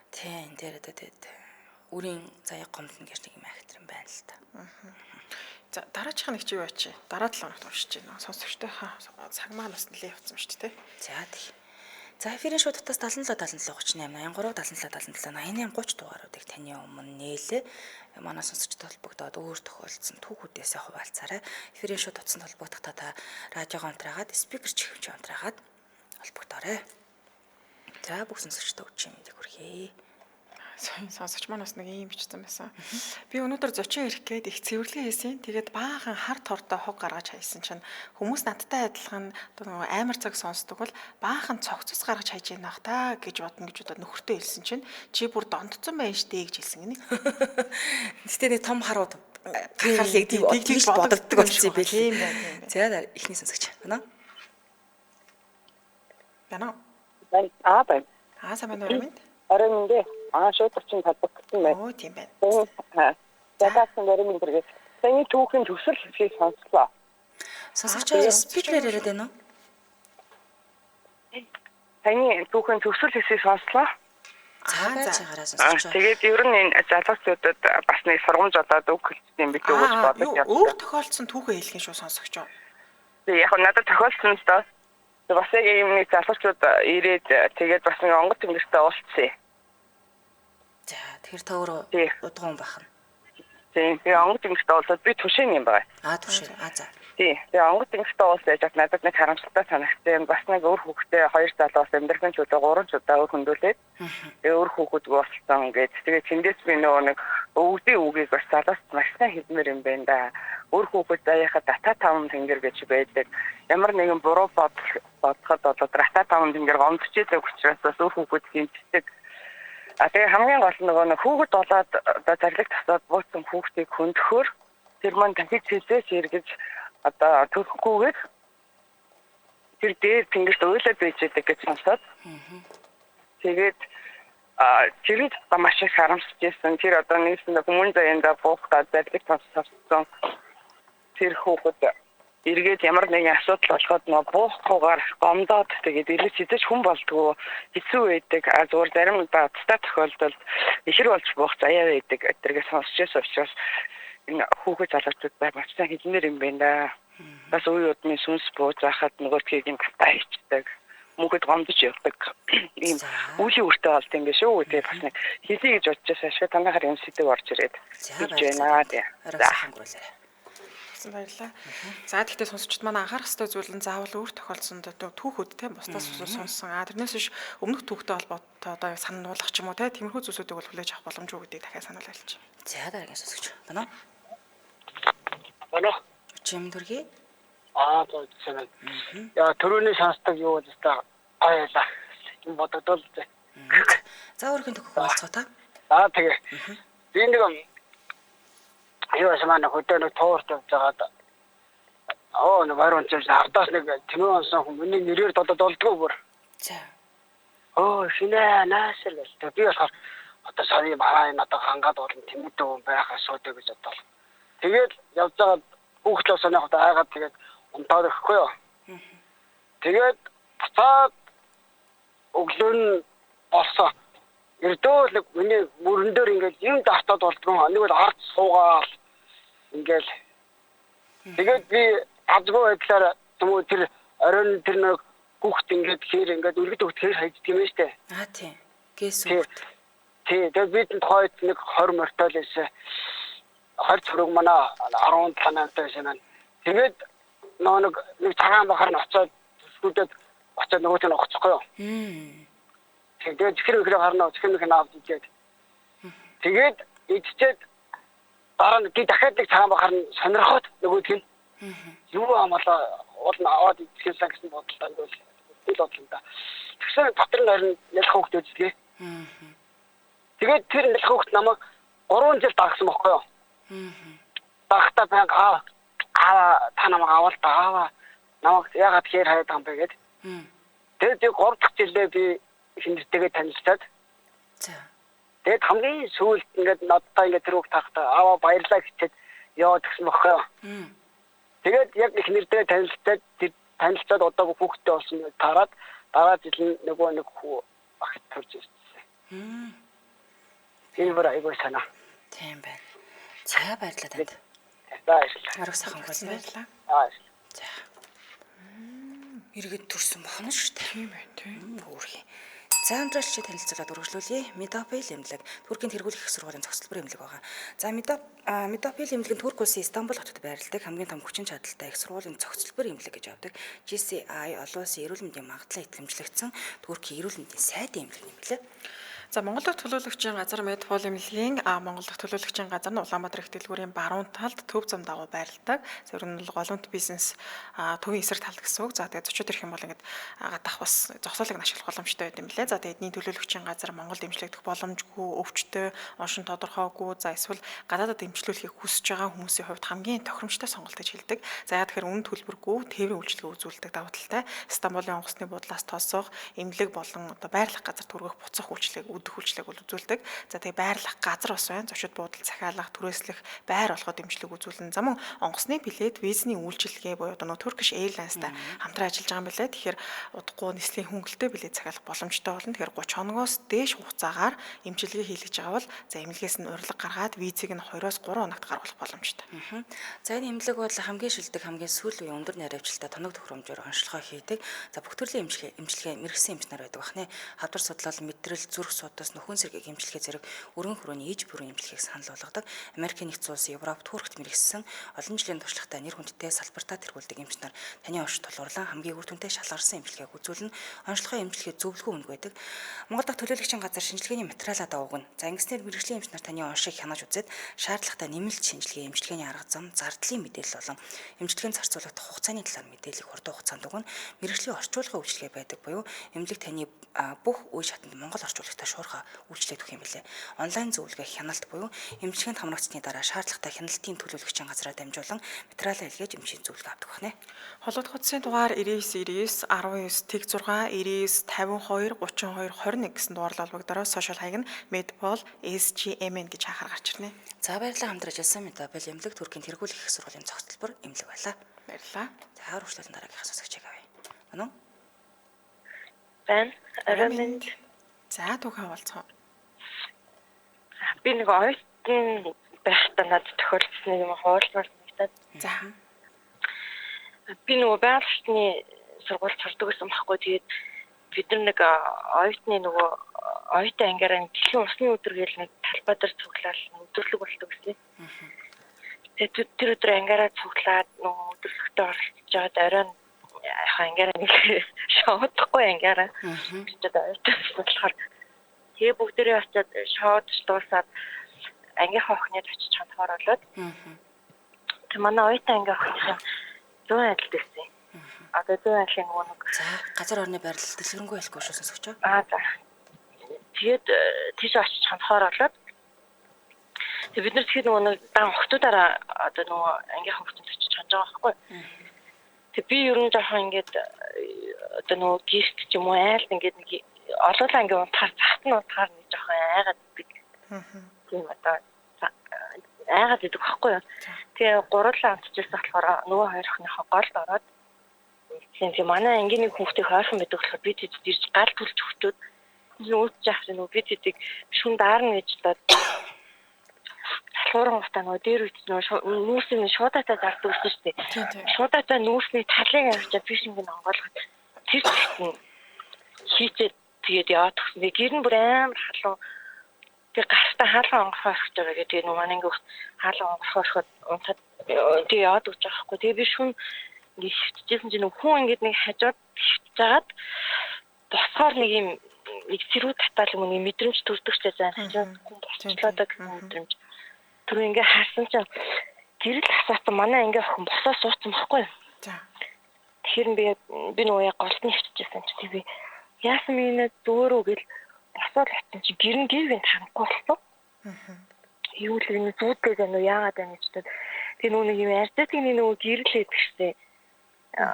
Тий, энэ дээр одоо тэгээд үрийн заяа гомдно гэж нэг юм айхтран байна л та. За дараачих нэг чи юу ачи? Дараа 7 хоногт уншиж байна. Сонсогчтойхоо цаг маань бас нэлээд явцсан шүү дээ те. За тий. За эфирийн шууд утас 77 77 38 83 77 77 88 30 дугааруудыг таны өмнө нээлээ. Манай сонсогчтой холбогдоод өөр тохиолдсон түүхүүдээсээ хуваалцаарай. Эфирийн шууд утасанд холбогдохдоо та радиогоо унтраагаад спикер чихвч унтраагаад холбогдоорой. За бүх сонсогчдод өчийн мэндийг хүргэе. Сонсогч маань бас нэг ийм бичсэн байсан. Би өнөөдөр зочин ирэх гээд их цэвэрлэгээ хийсэн. Тэгээд баахан хар тортой хуг гаргаж хайсан чинь хүмүүс надтай адилхан нөгөө амар цаг сонсдог бол баахан цогцос гаргаж хайж яах бах та гэж бодно гэж бодоод нөхөртөө хэлсэн чинь чи бүр донтцсон байх штэ гэж хэлсэн гинэ. Гэтэ нэг том харууд гарахаар яг тийм бодогддог болсон юм бэ. Тийм байна. За эхний сонсогч байна. Байна. Аа байна. Аа сайн байна уу минь? Орой минь. Аа шууд очин холбогдсон байна. Оо тийм байна. За таасан орой минь тэргээ. Таны түүхийн төсөл хэсгийг сонслоо. Сонсогчоо спикерээр яриад байна уу? Таны түүхийн төсөл хэсгийг сонслоо. За чигараа сонсогчоо. Тэгээд ер нь энэ залуучуудад бас нэг сургамж болоод үг хэлсэн юм билүү гэж бодож байна. Өөр тохиолдсон түүхээ хэлэх юм шүү сонсогчоо. Тэг яг надад тохиолдсон л доо. Бас яг ийм нэг залуучууд ирээд тэгээд бас нэг онгод тэнгэртэй уулзсан. За тэгэхээр та өөрөө удган байх нь. Тийм. Тэгээ онгод тэнгэртэй уулзаад би түшин юм байгаа. Аа түшин. Аа за. Тийм. Тэгээ онгод тэнгэртэй уулзаж яжаад надад нэг харамсалтай санагдсан. Бас нэг өөр хүүхдээ хоёр залуус амьдрахын ч удаа 3 ч удаа өөр хөндөөлээд тэгээ өөр хүүхэдгүй болсон гэж. Тэгээ тэндээс би нөгөө нэг өвгдийн үгийг бас залуус маш сайн хэлмээр юм байна да. Өөр хүүхэд заяахад дата 5 тэнгэр гэж байдаг. Ямар нэгэн буруу бодоход болоод дата 5 тэнгэр гомдчихэдэг учраас бас өөр хүүхэд хэмждэг. А тэгээ хамгийн гол нөгөө нэг хүүхэд болоод одоо зарлиг тасаад бууцсан хүүхдийг хөндөөхөөр тэр маань дахиж хизээч эргэж одоо төрөхгүйгээр тэр дээр тэнгэрт уйлаад байж байдаг гэж сонсоод. Тэгээд тэр маш их харамсаж байсан. Тэр одоо нийсэндээ хүмүүн заяанда буухтаа зарлиг сонссон тэр хүүхэд эргээд ямар нэгэн асуудал болоход нөө буухгүйгээр гомдоод тэгээд эргэж хизэж хүн болдгоо хэцүү байдаг. А зүгээр зарим бадтай тохиолдолд ихэр болж буух заяа байдаг. Тэргээ сонсч байсан учраас энэ хүүхэд залуучууд бай маш сайн хэлмээр юм байна да. Бас үе удмын сүнс бууж байхад нөгөөдхийг юм гатаа хийчдэг. Мөнхөд гомдож явдаг. Ийм үлийн үртэй болт юм биш үү? Тэгээ бас нэг хэлье гэж бодож байсан шүү. Танайхаар юм сэдэв орж ирээд хэлж байна тий. За хангуулаарай. Баярлалаа. За тэгтээ сонсогчд манай анхаарах ёстой зүйл нь заавал өөр тохиолдсон түүхүүд те бусдаас сонссон. А тэрнээс биш өмнөх түүхтэй холбоотой одоо сануулгах ч юм уу те тиймэрхүү зүйлсүүдийг бол хүлээж авах боломжгүй гэдгийг дахиад сануулж хэлж. За дараагийн сонсогч. Бано. Бано. Чим төргий. Аа за. Яа төрөний сонсдог юу л та гоёлаа. Юм бодогдол. За өөрхийн төхөх болцгоо та. Аа тэгээ. Би нэг юу асмаа нэг хөдөө нэг туурт явж байгаад оо нэг баруун чимс ардаас нэг тэмээ онсон хүн миний нэрээр додод болдгоо бүр. За. Оо шинэ наашир гэл. Тэгээ би болохоор одоо сарын бараа надад хангаад болно тэмээтэй хүн байх асуудаг гэж бодлоо. Тэгээд явж байгаад хүүхдлээ сонирхоод айгаад тэгээд унтаад өгөхгүй юу. Тэгээд буцаад өглөө нь болсон. Ердөө л миний мөрөн дээр ингээд юм дартаад болдгоо. Нэг бол ард суугаал ингээл. Тэгээд би азгүй байдлаар юм уу тэр оройн тэр нэг хүүхд ингээд хэр ингээд өргөд өгт хэр хайддаг юм байна штэ. Аа тийм. Гэс хүүхд. Тий. Тэгээд бид тухайд нэг 20 морьтой л байсан. 20 цөрөг манай 17 8 байсан маань. Тэгээд нөгөө нэг цагаан бахар нь очоод төсгүүдэд очоод нөгөөт нь огцохгүй юу. Тэгээд чихэр мэхрээ гарна, чихэр мэхрээ авч идээд. Тэгээд идчихэд дараа нь би дахиад нэг цагаан бахар нь сонирхоод нөгөөдг нь юу амлаа уул нь аваад идчихсэн гэсэн бодлоо ингээл л бодлоо да. Тэгсэн дотор нь харин нялх хөөхт үзлээ. Тэгээд тэр нялх хөөхт намайг 3 жил дагсан бохгүй юу. Дагтаа байнга аа та намайг авал та аава намайг яагаад хэр хаяад байгаа юм бэ гэд. Тэгээд 3 дахь жилдээ би хинэртэйгээ танилцаад. За. Тэгээд хамгийн сүүлд ингээд надтай ингээд тэр үг таахта аава баярлаа гэчихэд яваад гисэн бохгүй юу. Тэгээд яг хинэртэйгээ танилцаад тэр танилцаад одоо хүүхэдтэй болсон тараад дараа жил нь нөгөө нэг хүү багт төрж ирсэн. Энэ бүр айгүй санаа. Тийм байна. За баярлалаа танд. Баярлалаа. Арга сайхан баярлалаа. Баярлалаа. За. Иргэд төрсөн бохно шүү дээ. Тийм байна тийм. Хөөрхий. За амжаалчид танилцуулаад үргэлжлүүлье. Медопил эмнэлэг Туркийн тэргүүлэх их сургуулийн зохицолбор эмнэлэг байгаа. За Медопил эмнэлэг нь Турк улсын Истанбул хотод байрладаг хамгийн том хүчин чадалтай их сургуулийн зохицолбор эмнэлэг гэж явдаг. GCI олон улсын эрүүл мэндийн магадлан итгэмжлэгдсэн Туркийн эрүүл мэндийн сайдын эмнэлэг юм билээ. За Монгол дахь төлөөлөгчийн газар Медпол эмнэлгийн Монгол дахь төлөөлөгчийн газар нь Улаанбаатар их дэлгүүрийн баруун талд төв зам дагуу байрладаг. За ер нь бол голомт бизнес төвийн эсрэг талд гэсэн үг. За тэгээд зочид ирэх юм бол ингээд гадаах бас зогсоолыг нь ашиглах боломжтой байд юм билээ. За тэгээд эдний төлөөлөгчийн газар Монголд эмчлэгдэх боломжгүй, өвчтөй, оншин тодорхойгүй, за эсвэл гадаадад эмчлүүлэхийг хүсэж байгаа хүмүүсийн хувьд хамгийн тохиромжтой сонголт гэж хэлдэг. За яа тэгэхээр үнэ төлбөргүй тээврийн үйлчилгээ үзүүлдэг давуу талтай. Стамбулын онгоцны буудлаас тосох, эмнэлэг болон одоо байрлах газар түргэх буцах үйлчилгээг өдөх үйлчлэг бол үзүүлдэг. За тэгээ байрлах газар бас байна. Зочид буудал захиалах, түрээслэх, байр олгоод эмчлэг үзүүлнэ. За мөн онгоцны билет, визний үйлчилгээ буюу одоо Turkish Airlines-тай хамтран ажиллаж байгаа юм билээ. Тэгэхээр удахгүй нислэгийн хөнгөлтэй билет захиалах боломжтой болно. Тэгэхээр 30 хоногоос дээш хугацаагаар эмчилгээ хийлгэж байгаа бол за эмнэлгээс нь урилга гаргаад визийг нь 2-оос 3 хоногт гаргах боломжтой. За энэ эмнэлэг бол хамгийн шилдэг, хамгийн сүүлийн үеийн өндөр наривчлалтай тоног төхөөрөмжөөр онцлогоо хийдэг. За бүх төрлийн эмчилгээ мэргэсэн эмч нар байдаг бахнэ. Хавдар судлал, мэдрэл, зүрх судас, нөхөн сэргээг эмчилгээ зэрэг өргөн хүрээний иж бүрэн эмчилгээг санал болгодог. Америкийн нэгдсэн улс, Европ, Туркт мэргэсэн олон жилийн туршлагатай нэр хүндтэй салбартаа тэргүүлдэг эмч нар таны унш тулгуурлан хамгийн үр дүнтэй шалгарсан эмчилгээг үзүүлнэ. Онцлогоо эмчилгээ зөвлөгөө үнэгүй байдаг. Монгол дахь төлөөлөгчийн газар шинжилгээний материалаа давуугна. За ингэснээр мэргэжлийн эмч нар таны оншийг хянаж үзээд шаардлагатай нэмэлт шинжилгээ, эмчилгээний арга зам, зардлын мэдээлэл болон эмчилгээний зарцуулагдах хугацааны талаар мэдээллийг хурдан хугацаанд өгнө. Мэргэжлийн орчуулгын үйлчилгээ байдаг буюу эмнэлэг таны бүх үе шатанд монгол орчуулагчтай шууд шуурхай үйлчлээд өгөх юм билээ. Онлайн зөвлөгөө хяналт буюу эмчилгээнд хамрагдсаны дараа шаардлагатай хяналтын төлөөлөгчийн газраар дамжуулан материалаа илгээж эмчийн зөвлөгөө авдаг байна. Холбогдох утасны дугаар 99 99 19 тэг 6 99 52 32 21 гэсэн дугаарлал холбогдороо сошиал хаяг нь Medpol SGMN гэж хахаар гарч ирнэ. За баярлалаа, хамтран ажилласан Медабел эмнэлэг Туркийн тэргүүлэх их сургуулийн зохицолбор эмнэлэг байлаа. Баярлалаа. За үргэлжлүүлэн дараагийнхаа сонсогчийг авъя. Мөн үү? Байна. Орой минь. За түүхээ хаваалцгаа. Би нэг оюутан байхдаа надад тохиолдсон нэг юм хуваалцмаар санагдаад. За. Би нөгөө байгалийн сургуульд сурдаг гэсэн байхгүй. Тэгээд бид нар нэг оюутны нөгөө оюутан ангиараа дэлхийн усны өдөр гэл нэг талбай дээр цуглаал өдөрлөг болдог гэсэн. Тэгээд тэр өдөр ангиараа цуглаад нөгөө өдөрлөгтөө оролцож байгаад оройн яг ангиараа нэг шоудахгүй ангиараа. Тэгээд оюутан болохоор тэгээ бүгдээрээ очиад шоудж дуусаад ангийнхаа охиныг очиж хандхаар болоод. Тэг манай оюутан ангийн охиных нь зүүн адилт байсан. Одоо зүүн айлын нөгөө нэг за газар орны байрлал дэлгэрэнгүй хэлэхгүй шүү сонсогчоо. Аа за. Тэгээд тийш очиж хандхаар болоод тэг бид нар тэгэхээр нөгөө нэг дан охтуудаараа одоо нөгөө ангийнхаа хөлтөнд очиж хандж байгаа байхгүй. Тэг би ер нь жоохон ингээд одоо нөгөө гэрт ч юм уу айлд ингээд нэг олоолаа ингээд унтахаар захт нь унтахаар нэг жоохон айгаад идэг. Тийм одоо айгаад идэг байхгүй юу. Тэгээ гурлаа унтчихсан болохоор нөгөө хоёр охиныхоо голд ороод тийм манай ангийн нэг хүүхдийг хойрхон байдаг болохоор би тэд ирж гал түлж өгчөөд нүүц яах вэ нөгөө би тэдийг шүн даарна гэж бодоод талууран гутаа нөгөө дээр үед нөгөө нүүрсний шуудаатаа зардаг гэсэн шүү дээ. Шуудаатаа нүүрсний талыг авчиад би шинг нь онгойлгоод тэр чигт хийчээд тэгээд яваад өгсөн. Гэр нь бүр амар халуун. Тэг гартаа хаалга онгорхоо орхиж байгаа гэдэг тэгээ нөгөө манай ангийн хаалга онгорхоо орхиод унтаад тэгээ яваад өгч байгаа байхгүй. Тэгээ би шүн ингээд хөвтөжсэн чинь хүн ингээд нэг хажууд хөвтөж хагаад босхоор нэг юм нэг сэрүү татаал юм нэг мэдрэмж төрдөг ч заа хажууд хүн босчлоо да гэсэн мэдрэмж. Тэр ингээ харсан чинь гэрэл хасаасан манай ангийн охин босоо сууцсан байхгүй юу. За. Тэгэхээр би нөгөө яг голд нь хөвтөжсэн чинь би яасан минь зүгээр үү гэл босоо л очсон чинь гэр нь гэрвэн тарангүй болсон. Юу л энэ зүйдтэй байна уу яагаад байна гэж бодоод тэгээ нөгөө нэг юм арзатгийн нөгөө гэрэл гэдэг шээ.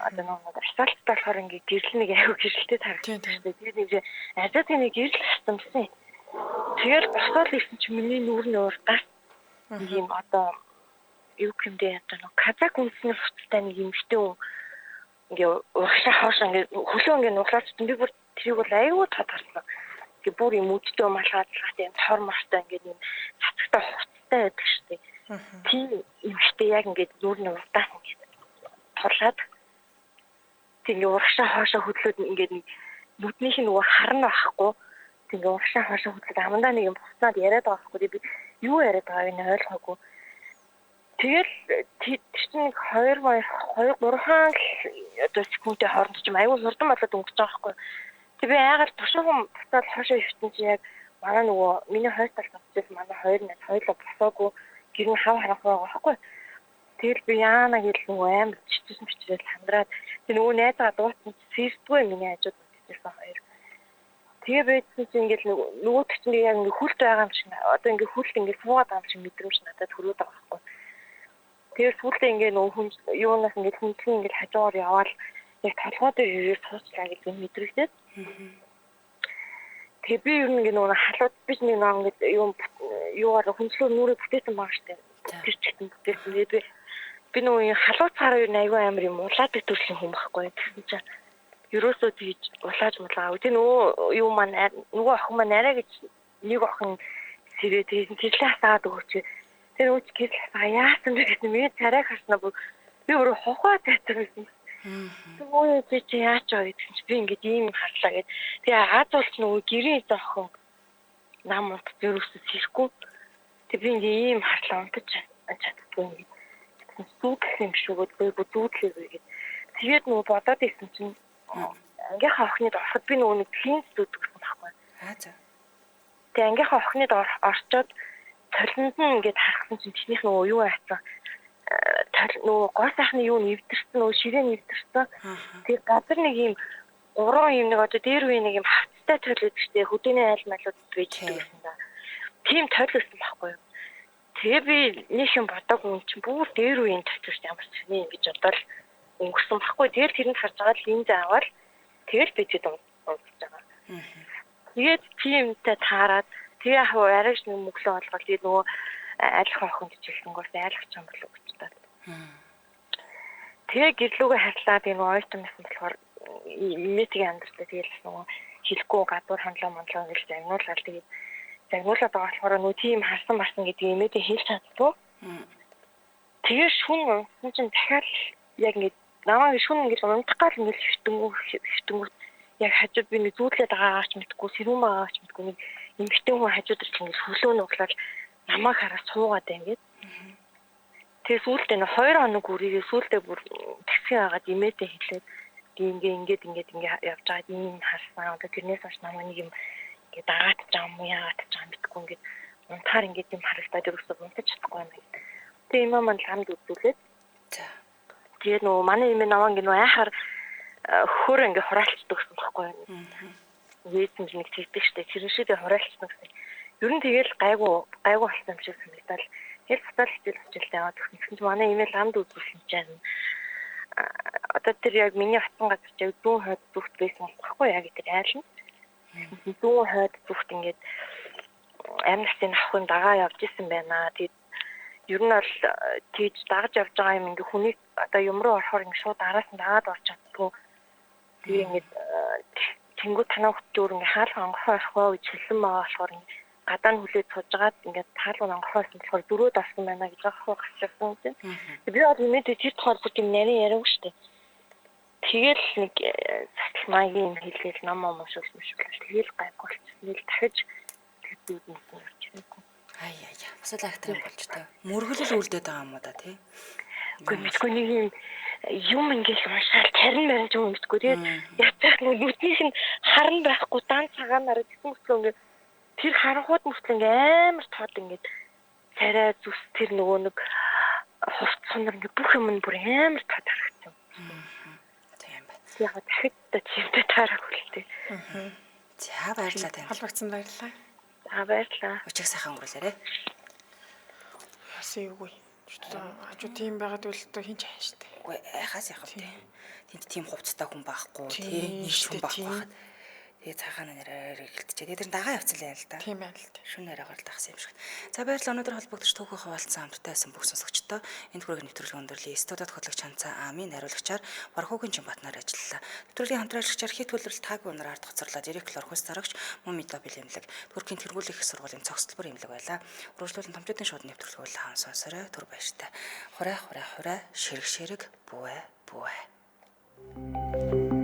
Одоо нөгөө асфальттай болохоор ингээ гэрэл нэг аягүй гэрэлтэй тарагдсан. Тэгээд нэг арзатгийн нэг гэрэл хассан гэсэн. Тэгэл босоод ирсэн чинь миний нүүр нь урдаас нэг юм одоо юу гэмдэ одоо нөгөө казак үндэсний хувцастай нэг эмэгтэй хүн ингээ урагшаа хоош ингээ хөлөө ингээ нуглаач би бүр тэрийг бол аягүй тод харсан. Ингээ бүр юм үдтэй малгайдлаатай юм тор мортой ингээ юм цацагтай хувцастай байдаг шүү дээ. Тийм эмэгтэй яг ингээ нүүр нь урдаас ингээ тулаад тэг ингээ урагшаа хоошоо хөдлөөд ингээ нэг нүднийх нь нөгөө харна байхгүй. Тэг ингээ урагшаа хоошоо хөдлөөд амандаа нэг юм буцнаад яриад байгаа байхгүй. Би юу яриад байгааг нь ойлгоогүй. Тэгэл тэр чинь нэг 2 2 3 одоо секундын хооронд ч юм аюул хурдан болоод өнгөрч байгаа байхгүй. Тэг би айгаад тушуухан буцаад хоошоо хөвтөн чи яг манай нөгөө миний хоёр талд очижсэн манай хоёр найз хоёулаа босоогүй гэр нь хав харанхуй байгаа байхгүй. Тэгэл би яана гэл нөгөө амар чичсэн бичрэл хандраад тэг нөгөө найзаа дуутсан чи сэрдгүй миний хажууд очижсэн хоёр. Тэгээ байцсан чи ингээл нөгөөт чинь яг ингээ хүлт байгаа юм шиг одоо ингээ хүлт ингээ суугаад байгаа юм шиг мэдрэмж надад төрөөд байгаа байхгүй. Тэгээд сүүлдээ ингээ нөгөө хүн юунаас ингээ хүндлэн ингээ хажуугаар яваал яг толгой дээр ирээд суучлаа гэж мэдрэгдээд. Тэгээ би ер нь ингээ нөгөө халууд би нэг ингээ юм юугаар хүндлөө нүрээ бүтээсэн байгаа штэ. Тэр чигтэн бүтээсэн. Тэгээд би нөгөө халууцаараа ер нь айгүй амар юм улаадаг төрлийн хүн байхгүй. Тэгсэн чинь ерөөсөө тэгж улааж мулаагүй. Тэг нөгөө юу маань нөгөө охин маань арай гэж нэг охин сэрээ тэгсэн тэрлээ хасаад өгөөч. Тэр өөч гэрэл хасаа яасан бэ гэсэн миний царайг харснаа бүр би өөрөө хухаа тайтар байсан. Нөгөө чи чи яаж байгаа гэсэн чи би ингээд ийм харлаа гэд. Тэгээ аз болж нөгөө гэрийн эзэн охин нам унт ерөөсөө сэрэхгүй. Тэг би ингээд ийм харлаа унтаж чаддгүй ингээд. Зүүдлэх юм шиг үгүй зүүдлээгүй гэд. Тэгээд нөгөө бодоод ирсэн чинь ангийнхаа охиныг ороход би нөгөө нэг клинз зүүдэг гэсэн байхгүй. Аа за. Тэгээ ангийнхаа охиныг орчоод толинд нь ингээд харсан чинь тэднийх нөгөө юу аацсан нөгөө гоо сайхны юу нэвтэрсэн нөгөө ширээ нэвтэрсэн. Тэгээ газар нэг юм гурван юм нэг одоо дээр үе нэг юм хавцтай айлтай тойл гэдэг чинь хөдөөний айл малууд байж гэсэн да. Тийм тойл байсан байхгүй юу. Тэгээ би нэг юм бодоогүй юм чинь бүр дээр үеийн тойл шүү ямар ч юм гэж бодоод өнгөрсөн байхгүй. Тэгэл тэрэнд харж байгаа л линз аваад тэгэл би тэд унтж байгаа. Тэгээд тиймтэй таарад тэгээ яг арайч нэг мөглөө олгоод тэгээд нөгөө айлах охинд чиглэнгүүс айлах чам болов гэж таа. Тэгээ гэрлүүгээ харлаа тэгээ нөгөө ойтон байсан болохоор имэтиг амьдралтай тэгэл нөгөө хэлэхгүй гадуур хандлаа мондлоо гэж загнуулаад тэгээд загнуулаад байгаа болохоор нөгөө тийм харсан марсан гэдэг имэтиг хэлж чаддгүй. Тэгээ шүн унтсан чинь дахиад яг ингэ намайг шүн ингэж унтах гал ингэ хөвтөнгүү яг хажууд би нэг зүүдлээд байгаагаа ч мэдгүй сэрүүн байгаагаа ч мэдгүй нэг эмэгтэй хүн хажууд ирж ингэ хөлөө нуглаад намайг хараа суугаад байна гээд. Тэгээ сүүлдээ нэг 2 хоног үрийгээ сүүлдээ бүр такси агаад имээтэй хэлээд ингээ ингээд ингээд ингээ явж байгаад ийм харсан. Одоо тэрнээс хойш намайг нэг юм ингээ дагаад ч юм уу яагаад ч юм мэдгүй ингээд унтахаар ингээд юм харагдаад ерөөсөө унтаж чадахгүй байна гэдэг. Тэгээ имээ маань ламд үзүүлээд. За. Тэгээ нөгөө манай имээ намаа ингээ нөгөө айхаар хөр ингээ хураалцдаг гэсэн байхгүй юу. Вэзэн нэг тэгдэг штэ. Тэр шиг хураалцдаг гэсэн. Ер нь тэгэл гайгүй болсон юм шиг санагдал. Тэгэл буцаал хичээл яваад өгсөн. Тэгсэн чинь манай имэйл ламд үзүүлсэн чинь одоо тэр яг миний очсон газар чинь зүүн хойд зүгт байсан байхгүй яг тэр айл нь. Зүүн хойд зүгт ингээд амь насын авахын дагаа явж исэн байна. Тэгээд ер нь бол тийж дагаж явж байгаа юм ингээ хүнийг одоо юм руу орохоор ингээ шууд араас нь дагаад орч чаддгүй. Тэгээ ингээд тэнгуү танаа хөтөөр ингээ хаалга онгохоо орхоо гэж хэлсэн байгаа болохоор гадаа нь хүлээж сужгаад ингээд хаалга онгохоо байсан болохоор дөрөөд авсан байна гэж аахгүй гарч ирсэн юм. Би бол имэд тэр тухай бүр тийм нарийн яриаг шүү дээ. Тэгэл нэг сатал маягийн юм хэлээл ном уншуул мшуул тэгэл гайгүй болчихсон. Тэгэл дахиж тэр зүуд нь орж ирээгүй. Ай яа. Бас л айхтар юм болж таа. Мөргөлөл үлдээд байгаа юм уу да тий? Үгүй мэдгүй нэг юм юм ингээл уншаал тарин марин ч юм мэдгүй. Тэгээд яцаах нэг нүднийх нь харан байхгүй дан цагаанаар гэсэн мөртлөө ингээд тэр харанхууд мөртлөө ингээ амар тод ингээд царай зүс тэр нөгөө нэг хувц сунар ингээ бүх юм нь бүр амар тод харагдсан. Тийм байна. Яг дахид та тиймтэй таараагүй л дээ. За баярлалаа танд. Холбогдсон баярлалаа. За баярлалаа. Өчиг сайхан өнгөрүүлээрэ. Бас эвгүй. Хажуу тийм байгаад үл одоо хин ч хайштай. Үгүй айхаас яах вэ? Тэнд тийм хувцастай хүн байхгүй тий. Нэг хүн байхгүй хахад. Тэгээ цагаан нэрээр гэлтчээ. Тэгээ тэр дагаа явцсан л юм л да. Тийм байна л да. Шүн нарайгаар л дагсан юм шиг. За баярлалаа. Өнөөдөр холбогдож түүхээ хуваалцсан хамттай байсан бүх сонсогчдоо энд хүрэх нэвтрүүлэг өндөрлөе. Студид хөтлөгч Ханцаа Амийн хариулагчаар Бархуугийн Чинбатнаар ажиллалаа. Нэвтрүүлгийн хамтран ажиллагчаар хит хөлрөл таагүй өнөр ард хоцорлоо директор Хөлс Зарагч мөн Медобил эмнэлэг Туркийн тэргүүлэх их сургуулийн цогц төлбөр эмнэлэг байлаа. Үргэлжлүүлэн томчуудын шууд нэвтрүүлэг хаан сонсорой түр баяртай. Хурай хурай хурай ширэг ширэг бүвэ бүвэ.